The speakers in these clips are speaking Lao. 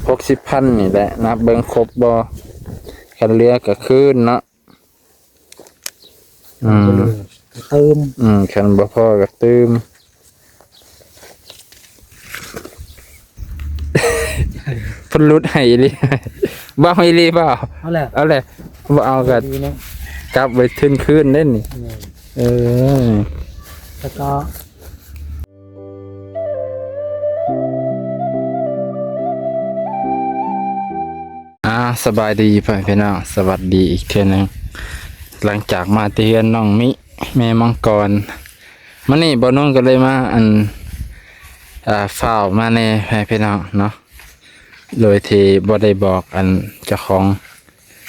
ຫົກສິບພັນນີ້ແຫຼະ ນັບເບິ່ງຄົບບໍ່ ຄັນເຫຼືອກໍຄືນເນາະ. ອືມ ເຫຼືອກໍຕື່ມ ອືມ ຄັນບໍ່ພໍກໍຕື່ມ. ເພິ່ນຫຼຸດໃຫ້ອີ່ຫຼີ ເວົ້າອີ່ຫຼີບໍ່? ເອົາແຫຼະ ເອົາແຫຼະ ບໍ່ເອົາກໍດີເນາະ ກັບໄວ້ທຶນຄືນເດ້ນີ້. ແມ່ນ ເອີ ແລ້ວກໍ ອ່າ ສະບາຍດີພໍ່ແມ່ພີ່ນ້ອງ ສະຫວັດດີອີກເທື່ອໜຶ່ງ ຫຼັງຈາກມາແຕ່ເຮືອນນ້ອງມິ ແມ່ມັງກອນ ມື້ນີ້ບ່າວນົງກໍເລີຍມາ ອັນ ອ່າ ຟ້າວມາແດ່ພໍ່ແມ່ພີ່ນ້ອງເນາະ ໂດຍທີ່ບໍ່ໄດ້ບອກ ອັນ ເຈົ້າຂອງ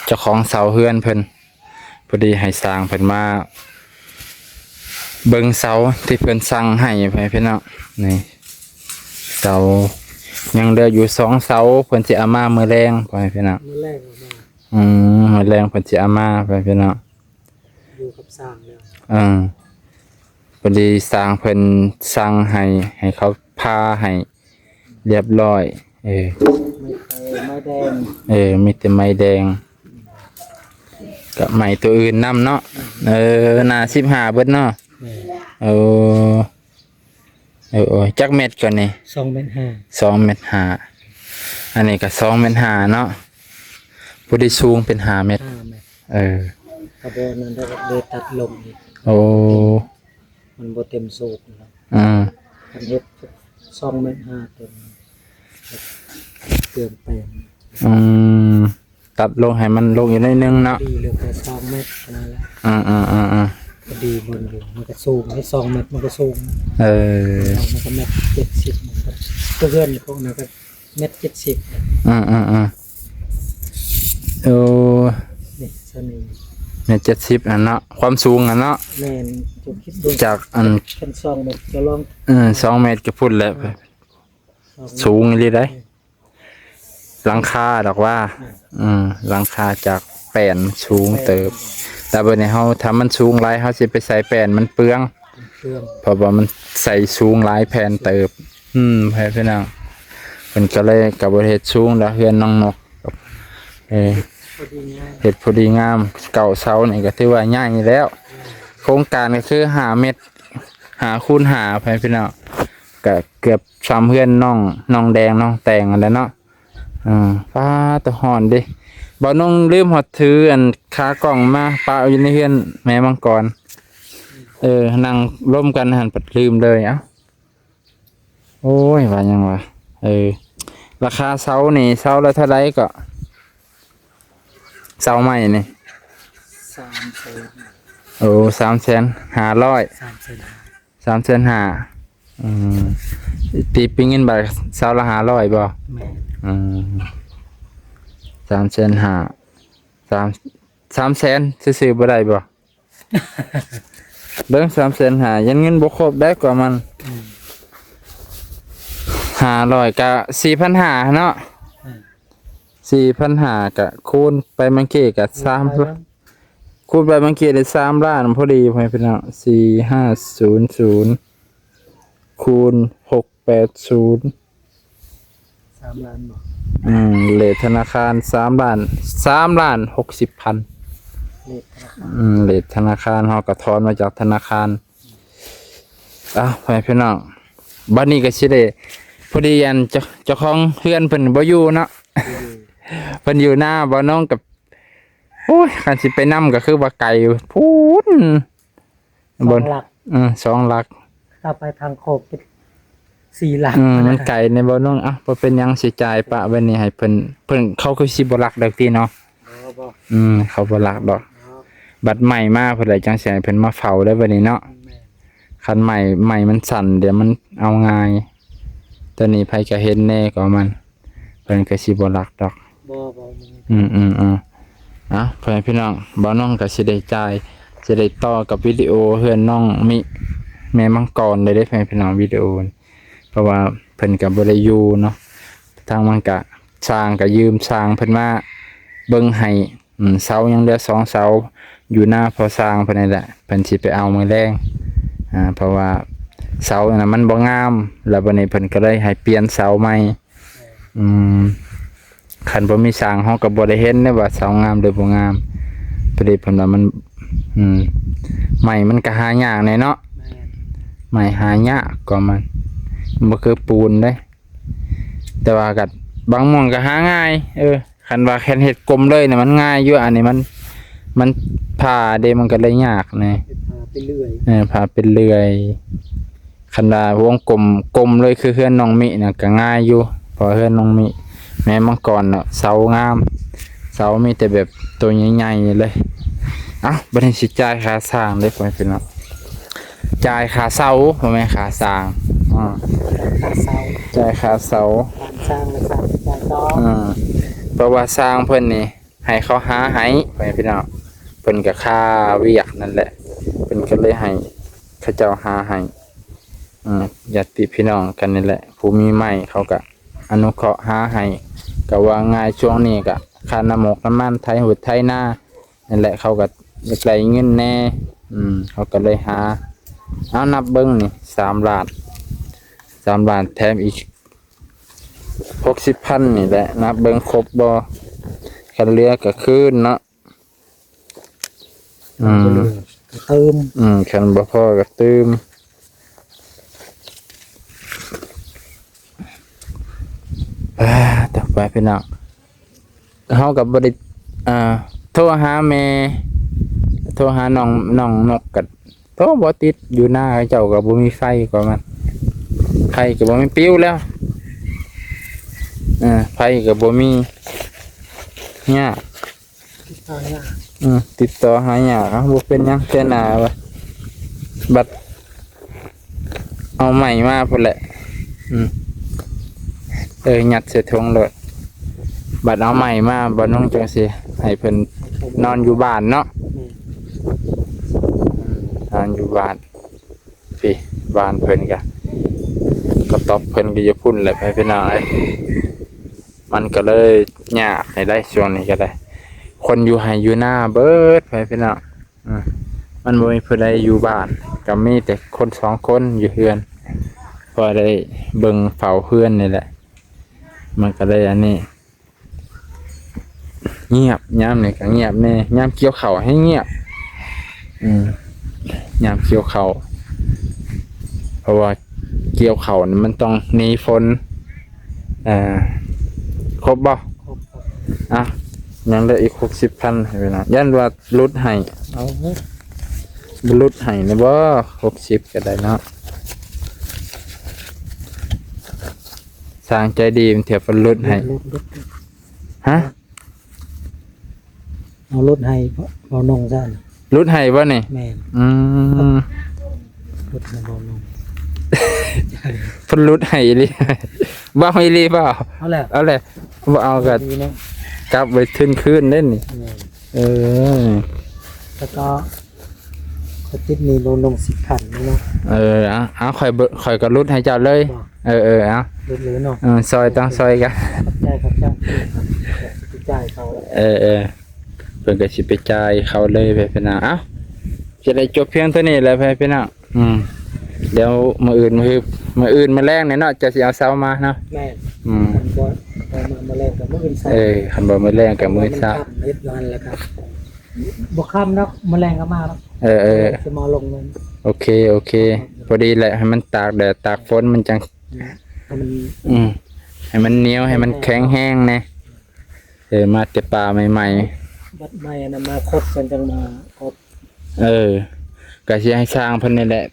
ເຈົ້າຂອງເຊົ່າເຮືອນເພິ່ນ. ພໍດີໃຫ້ຊ່າງເພິ່ນມາເບິ່ງເສົາທີ່ເພິ່ນສັ່ງໃຫ້ ພໍ່ແມ່ພີ່ນ້ອງ. ນີ້ ເສົາຍັງເຫຼືອຢູ່ສອງເສົາ ເພິ່ນຊິເອົາມາມື້ແລງ ພໍ່ແມ່ພີ່ນ້ອງ. ມື້ແລງເອົາມາ ອືມ ມື້ແລງເພິ່ນຊິເອົາມາ ພໍ່ແມ່ພີ່ນ້ອງ. ຢູ່ກັບຊ່າງແລ້ວ ເອີ ພໍດີຊ່າງເພິ່ນສັ່ງໃຫ້ ໃຫ້ເຂົາຜ່າໃຫ້ ລຽບຮ້ອຍ. ເອີ ໄມ້ໄຜ່ ໄມ້ແດງ ເອີ ມີແຕ່ໄມ້ແດງ ກັບໄມ້ຕົວອື່ນນຳເນາະ. ເອີ ໜ້າສິບຫ້າເບິດເນາະ. ແມ່ນ ເອີ ເອີ ເອີ ຈັກແມັດກ່ອນນີ້? ສອງແມັດຫ້າ ສອງແມັດຫ້າ. ອັນນີ້ກໍສອງແມັດຫ້າເນາະ ຜູ້ທີ່ສູງເປັນຫ້າແມັດ ຫ້າແມັດ. ເອີ ກະບໍ່ນັ້ນໄດ້ ເລີຍຕັດລົງອີກ. ໂອ້ ມັນບໍ່ເຕັມສູດນະ. ອືມ ຄັນເຮັດສອງແມັດຫ້າເຕັມ ເຄື່ອງແປງ. ອືມ ຕັດລົງໃຫ້ມັນລົງອີກໜ້ອຍໜຶ່ງເນາະ. ດີເຫຼືອແຕ່ສອງແມັດນັ້ນແຫຼະ. ອືມໆໆໆ ກໍດີເບິ່ງຢູ່ ມັນກໍສູງ ໄດ້ສອງແມັດມັນກໍສູງ. ເອີ ມັນກໍແມັດເຈັດສິບ ມັນກໍ ເຮືອນພວກນັ້ນກໍ ແມັດເຈັດສິບ. ອືມໆໆ ໂອ້ ນີ້ຊະນີ້ ແມັດເຈັດສິບຫັ້ນເນາະ ຄວາມສູງຫັ້ນເນາະ. ແມ່ນ ເຈົ້າຄິດເບິ່ງ ຈາກອັນ ຄັນສອງແມັດ ເຈົ້າລອງ ເອີ ສອງແມັດກໍພຸ້ນແຫຼະ. ສອງແມັດ ສູງອີ່ຫຼີໃດ໋. ເອີ ຫຼັງຄາດອກວ່າ ອືມ ຫຼັງຄາຈາກແປ້ນສູງເຕີບ ແຕ່ບັດນີ້ເຮົາ ຖ້າມັນສູງຫຼາຍ ເຮົາຊິໄປໃສ່ແປ້ນມັນເປືອງ ເປືອງ ເພາະວ່າມັນໃສ່ສູງຫຼາຍແຜ່ນເຕີບ. ອືມ ພໍ່ແມ່ພີ່ນ້ອງ ເພິ່ນກໍເລີຍກໍບໍ່ໄດ້ເຮັດສູງດອກ ເຮືອນນ້ອງນົກ. ເອີ ພໍດີງາມ ເຮັດພໍດີງາມ ເກົ້າເສົານີ້ກໍຖືວ່າໃຫຍ່ແລ້ວ. ໂຄງການກໍຄືຫ້າແມັດ ຫ້າຄູນຫ້າ ພໍ່ແມ່ພີ່ນ້ອງ ກໍເກືອບຊ່ຳເຮືອນນ້ອງ ນ້ອງແດງ ນ້ອງແຕງຫັ້ນແຫຼະເນາະ. ອ່າ ຟ້າແຕ່ຮ້ອນເດ້. ບ່າວນົງລືມຮອດຖືອັນຂາກ້ອງມາປະຢູ່ໃນເຮືອນແມ່ມັງກອນ. ເອີ ນັ່ງລົມກັນຫັ້ນ ພັດລືມເລີຍ. ເອົ້າ ໂອ້ຍ ວ່າຫຍັງວະ? ເອີ ລາຄາເສົານີ້ ເສົາລະເທົ່າໃດເກາະ? ເສົາໄມ້ນີ້ ສາມແສນ ໂອ້ ສາມແສນຫ້າຮ້ອຍ ສາມແສນ ສາມແສນຫ້າ. ອືມ ຕີເປັນເງິນບາດ ເສົາລະຫ້າຮ້ອຍບໍ່? ແມ່ນ ອືມ ສາມແສນຫ້າ ສາມ ສາມແສນຊື່ໆ ບໍ່ໄດ້ບໍ່? ເບິ່ງ ສາມແສນຫ້າ ຍັງເງິນບໍ່ຄົບໄດ້ກວ່າມັນ. ອືມ ຫ້າຮ້ອຍກະສີ່ພັນຫ້າເນາະ. ອືມ ສີ່ພັນຫ້າກະຄູນໄປມັງກີ້ກະສາມ ຄູນໄປມັງກີ້ໄດ້ສາມລ້ານພໍດີ ພໍ່ແມ່ພີ່ນ້ອງ. ສີ່ຫ້າສູນສູນ ຄູນຫົກແປດສູນ ສາມລ້ານບໍ່? ອືມ ເລດທະນາຄານສາມລ້ານ ສາມລ້ານຫົກສິບພັນ. ເລດທະນາຄານ ອືມ ເລດທະນາຄານ ເຮົາກໍຖອນມາຈາກທະນາຄານ. ເອົ້າ ພໍ່ແມ່ພີ່ນ້ອງ ບັດນີ້ກໍຊິໄດ້ ພໍດີອັນເຈົ້າ ເຈົ້າຂອງເຮືອນເພິ່ນບໍ່ຢູ່ເນາະ. ບໍ່ຢູ່ ເພິ່ນຢູ່ນາ. ບ່າວນົງກັບ ໂອ້ຍ ຄັນຊິໄປນຳກໍຄືວ່າໄກພຸ້ນ ສອງຫຼັກ ເອີ ສອງຫຼັກ ຖ້າໄປທາງໂຄກເປັນສີ່ຫຼັກ. ອືມ ມັນໄກໃນບ່າວນົງ. ເອົ້າ ບໍ່ເປັນຫຍັງ ຊິຈ່າຍປະໄວ້ນີ້ໃຫ້ເພິ່ນ ເພິ່ນ ເຂົາຄືຊິບໍ່ລັກດອກຕິເນາະ. ບໍ່ ບໍ່ ອືມ ເຂົາບໍ່ລັກດອກ ບັດໃໝ່ມາພຸ້ນແຫຼະ ຈັ່ງຊິໃຫ້ເພິ່ນມາເຝົ້າໄດ້ບັດນີ້ເນາະ. ແມ່ນ ຄັນໃໝ່ ໃໝ່ມັນສັ່ນ ດຽວມັນເອົາງ່າຍ. ຕອນນີ້ໃຜກໍເຫັນແດ່ກໍມັນ ເພິ່ນກໍຊິບໍ່ລັກດອກ. ບໍ່ ບໍ່ ບໍ່ມີ. ອືມໆໆ ເອົ້າ ພໍ່ແມ່ພີ່ນ້ອງ ບ່າວນົງກໍຊິໄດ້ຈ່າຍ ຊິໄດ້ຕໍ່ກັບວິດີໂອເຮືອນນ້ອງມິ ແມ່ມັງກອນເລີຍເດ້ ພໍ່ແມ່ພີ່ນ້ອງ ວິດີໂອ ເພາະວ່າເພິ່ນກໍບໍ່ໄດ້ຢູ່ເນາະ. ທາງມັນກະ ຊ່າງກໍຢືມຊ່າງເພິ່ນມາເບິ່ງໃຫ້. ອືມ ເສົາຍັງເຫຼືອສອງເສົາ ຢູ່ນາພໍ່ຊ່າງເພິ່ນນີ້ແຫຼະ ເພິ່ນຊິໄປເອົາມື້ແລງ. ອ່າ ເພາະວ່າເສົານັ້ນມັນບໍ່ງາມ ແລ້ວບັດນີ້ເພິ່ນກໍເລີຍໃຫ້ປ່ຽນເສົາໃໝ່. ອືມ ຄັນບໍ່ມີຊ່າງເຮົາກໍບໍ່ໄດ້ເຫັນເດ້ວ່າເສົາງາມຫຼືບໍ່ງາມ. ພໍດີເພິ່ນວ່າມັນ ອືມ ໄມ້ມັນກໍຫາຍາກແດ່ເນາະ. ແມ່ນ ໄມ້ຫາຍາກກວ່າມັນ ມັນບໍ່ຄືປູນເດ້. ແຕ່ວ່າກໍບາງບ່ອນກໍຫາງ່າຍ. ເອີ ຄັນວ່າແຄ່ນເຮັດກົມເລີຍນີ້ມັນງ່າຍຢູ່. ອັນນີ້ມັນ ມັນຜ່າເດ້ ມັນກໍເລີຍຍາກແດ່. ເຮັດຜ່າໄປເລື້ອຍ ເອີ ຜ່າໄປເລື້ອຍ. ຄັນວ່າວົງກົມ ກົມເລີຍຄືເຮືອນນ້ອງມິນະກໍງ່າຍຢູ່ ເພາະວ່າເຮືອນນ້ອງມິ ແມ່ມັງກອນເນາະ ເສົາງາມ ເສົາມີແຕ່ແບບໂຕໃຫຍ່ໆເລີຍ. ເອົ້າ ບັດນີ້ຊິຈ່າຍຄ່າສ້າງເດ້ ພໍ່ແມ່ພີ່ນ້ອງ. ຈ່າຍຄ່າເສົາ ບໍ່ແມ່ນຄ່າສ້າງ. ອືມ ຄ່າເສົາ ຈ່າຍຄ່າເສົາ. ການສ້າງແລະຄ່າໃຊ້ຈ່າຍຕໍ່. ອືມ ເພາະວ່າຊ່າງເພິ່ນນີ້ໃຫ້ເຂົາຫາໃຫ້ ພໍ່ແມ່ພີ່ນ້ອງ. ເພິ່ນກໍຄາວຽກນັ້ນແຫຼະ ເພິ່ນກໍເລີຍໃຫ້ເຂົາເຈົ້າຫາໃຫ້. ອືມ ຍາດຕິພີ່ນ້ອງກັນນີ້ແຫຼະ ຜູ້ມີໄມ້ເຂົາກໍອະນຸເຄາະຫາໃຫ້. ກໍວ່າງ່າຍ ຊ່ວງນີ້ກໍຄ່ານ້ຳໝົກນ້ຳມັນ ໄຖຫົດໄຖນາ ນັ້ນແຫຼະ ເຂົາກໍຢາກໄດ້ເງິນແດ່. ອືມ ເຂົາກໍເລີຍຫາ. ເອົາ ນັບເບິ່ງນີ້ ສາມລ້ານ ສາມລ້ານ ແຖມອີກຫົກສິບພັນນີ້ແຫຼະ. ນັບເບິ່ງຄົບບໍ່? ຄັນເຫຼືອກໍຄືນເນາະ. ອືມ ບໍ່ເຫຼືອກໍຕື່ມ. ອືມ ຄັນບໍ່ພໍກໍຕື່ມ. ອ່າ ຕໍ່ໄປພີ່ນ້ອງ ເຮົາກໍບໍ່ໄດ້ ອ່າ ໂທຫາແມ່ ໂທຫານ້ອງ ນ້ອງນົກກໍໂທບໍ່ຕິດ. ຢູ່ນາເຂົາເຈົ້າກໍບໍ່ມີໄຟກວ່າມັນ ໄຟກໍບໍ່ມີ ປິວແລ້ວ. ເອີ ໄຟກໍບໍ່ມີ ຍາກ ຕິດຕໍ່ຫາຍາກ. ອືມ ຕິດຕໍ່ຫາຍາກ. ເອົ້າ ບໍ່ເປັນຫຍັງ ເທື່ອໜ້າວ່າ ບັດ ເອົາໃໝ່ມາພຸ້ນແຫຼະ. ອືມ ເອີ ຍັດໃສ່ຖົງໂລດ. ບັດເອົາໃໝ່ມາ ບ່າວນົງຈັ່ງຊິໃຫ້ເພິ່ນນອນຢູ່ບ້ານເນາະ. ແມ່ນ ອືມ ນອນຢູ່ບ້ານ. ພີ້ ບ້ານເພິ່ນກະ ກະຕອບເພິ່ນກະຢູ່ພຸ້ນແຫຼະ ພີ່ນ້ອງເອີຍ. ມັນກະເລີຍຍາກໃຫ້ໄດ້ ຊ່ວງນີ້ກະໄດ້ ຄົນຢູ່ໄຮ່ຢູ່ນາເບິດ ພີ່ນ້ອງ. ອືມ ມັນບໍ່ມີຜູ້ໃດຢູ່ບ້ານ ກໍມີແຕ່ຄົນສອງຄົນຢູ່ເຮືອນ ພໍໄດ້ເບິ່ງເຝົ້າເຮືອນນີ້ແຫຼະ. ມັນກໍເລີຍອັນນີ້ ງຽບ ຍາມນີ້ກໍງຽບແດ່ ຍາມກ່ຽວເຂົ້າແຮ່ງງຽບ. ອືມ ຍາມກ່ຽວເຂົ້າ ເພາະວ່າກ່ຽວເຂົ້ານີ້ມັນຕ້ອງໜີຝົນ. ເອີ ຄົບບໍ່? ຄົບ ອ່ະ ຍັງເຫຼືອອີກຫົກສິບພັນໃຫ້ເວລາ ຢ້ານວ່າຫຼຸດໃຫ້. ເອົາ ບໍ່ຫຼຸດໃຫ້ແດ່ບໍ່? ຫົກສິບກໍໄດ້ເນາະ. ຊ່າງໃຈດີມັນເທື່ອເພິ່ນຫຼຸດໃຫ້. ຫຼຸດ ຫຼຸດ ຮະ? ເອົາຫຼຸດໃຫ້ເບົານົງຊະ. ຫຼຸດໃຫ້ບໍ່ນີ້? ແມ່ນ. ອືມ ຫຼຸດໃຫ້ເບົານົງ. ເພິ່ນຫຼຸດໃຫ້ອີ່ຫຼີ. ເວົ້າອີ່ຫຼີບໍ່? ເອົາແຫຼະ ເອົາແຫຼະ. ບໍ່ເອົາກໍກັບໄປທຶນຄືນເດ້ນີ້. ແມ່ນ. ເອີ ແລ້ວກໍຂ້ອຍຕິດໜີ້ເບົານົງສິບພັນນີ້ເນາະ. ເອີ ເອົາ ເອົາ ຂ້ອຍ ຂ້ອຍກໍຫຼຸດໃຫ້ເຈົ້າເລີຍ. ເອີ ເອີ ເອົາ ຫຼຸດເລີຍເນາະ. ເອີ ຊ່ອຍ ຕ້ອງຊ່ອຍກັນ. ຂອບໃຈ ຂອບໃຈ ຊິຈ່າຍເຂົາ. ເອີ ເອີ ເພິ່ນກໍຊິໄປຈ່າຍເຂົາເລີຍ ພີ່ນ້ອງ. ເອົ້າ ຈະໄດ້ຈົບພຽງເທົ່ານີ້ແຫຼະ ພີ່ນ້ອງ. ອືມ ດຽວມື້ອື່ນ ມື້ ມື້ອື່ນມື້ແລງນີ້ເນາະ ຈະຊິເອົາເສົາມາເນາະ. ແມ່ນ. ອືມ ຄັນບໍ່ ບໍ່ມາມື້ແລງກໍມື້ອື່ນເຊົ້າ. ເອີ ຄັນບໍ່ມື້ແລງກໍມື້ເຊົ້າ. ເຮັດຢູ່ຫັ້ນແຫຼະຄັບ ບໍ່ຄ່ຳດອກ ມື້ແລງກໍມາດອກ. ເອີ ເອີ ຊິມາລົງມັນ. ໂອເຄ ໂອເຄ ພໍດີແຫຼະ ໃຫ້ມັນຕາກແດດຕາກຝົນມັນຈັ່ງ ໃຫ້ມັນ ອືມ ໃຫ້ມັນໜຽວ ໃຫ້ມັນແຂງແຮງແດ່. ເອີ ມາແຕ່ປ່າໃໝ່ໆ ບັດໃໝ່ອັນນັ້ນມາຄົບ ເພິ່ນຈັ່ງມາຄົບ. ເອີ ກະຊິໃຫ້ຊ່າງເພິ່ນນີ້ແຫຼະ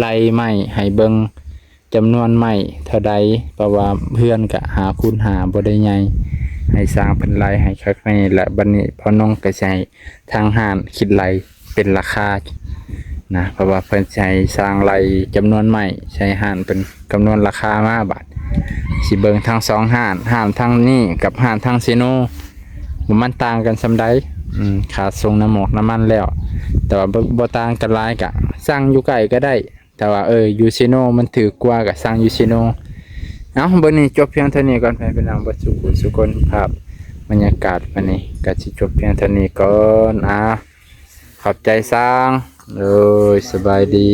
ໄລ່ໄມ້ໃຫ້ເບິ່ງ ຈຳນວນໄມ້ເທົ່າໃດ ເພາະວ່າເຮືອນກະຫ້າຄູນຫ້າ ບໍ່ໄດ້ໃຫຍ່ ໃຫ້ຊ່າງເພິ່ນໄລ່ໃຫ້ຄັກແນ່. ແລະ ບັດນີ້ພໍ່ນົງກໍຊິໃຫ້ທາງຮ້ານຄິດໄລ່ເປັນລາຄານະ ເພາະວ່າເພິ່ນຊິໃຫ້ຊ່າງໄລ່ຈຳນວນໄມ້ ຊິໃຫ້ຮ້ານເພິ່ນຄຳນວນລາຄາມາ. ບາດຊິເບິ່ງທັງສອງຮ້ານ ຮ້ານທາງນີ້ກັບຮ້ານທາງເຊໂນ ວ່າມັນຕ່າງກັນສ່ຳໃດ. ອືມ ຄ່າສົ່ງນ້ຳໝອກນ້ຳມັນແລ້ວ ແຕ່ວ່າບໍ່ ບໍ່ຕ່າງກັນຫຼາຍ ກະສັ່ງຢູ່ໃກ້ກໍໄດ້. ແຕ່ວ່າ ເອີ ຢູ່ເຊໂນມັນຖືກກວ່າ ກໍສັ່ງຢູ່ເຊໂນ. ເອົ້າ ມື້ນີ້ຈົບພຽງເທົ່ານີ້ກ່ອນ ພີ່ນ້ອງເບິດສູ່ຜູ້ສູ່ຄົນ. ພາບບັນຍາກາດມື້ນີ້ກໍຊິຈົບພຽງເທົ່ານີ້ກ່ອນ. ອ່າ ຂອບໃຈຊ່າງ. ໂດຍ ສະບາຍດີ.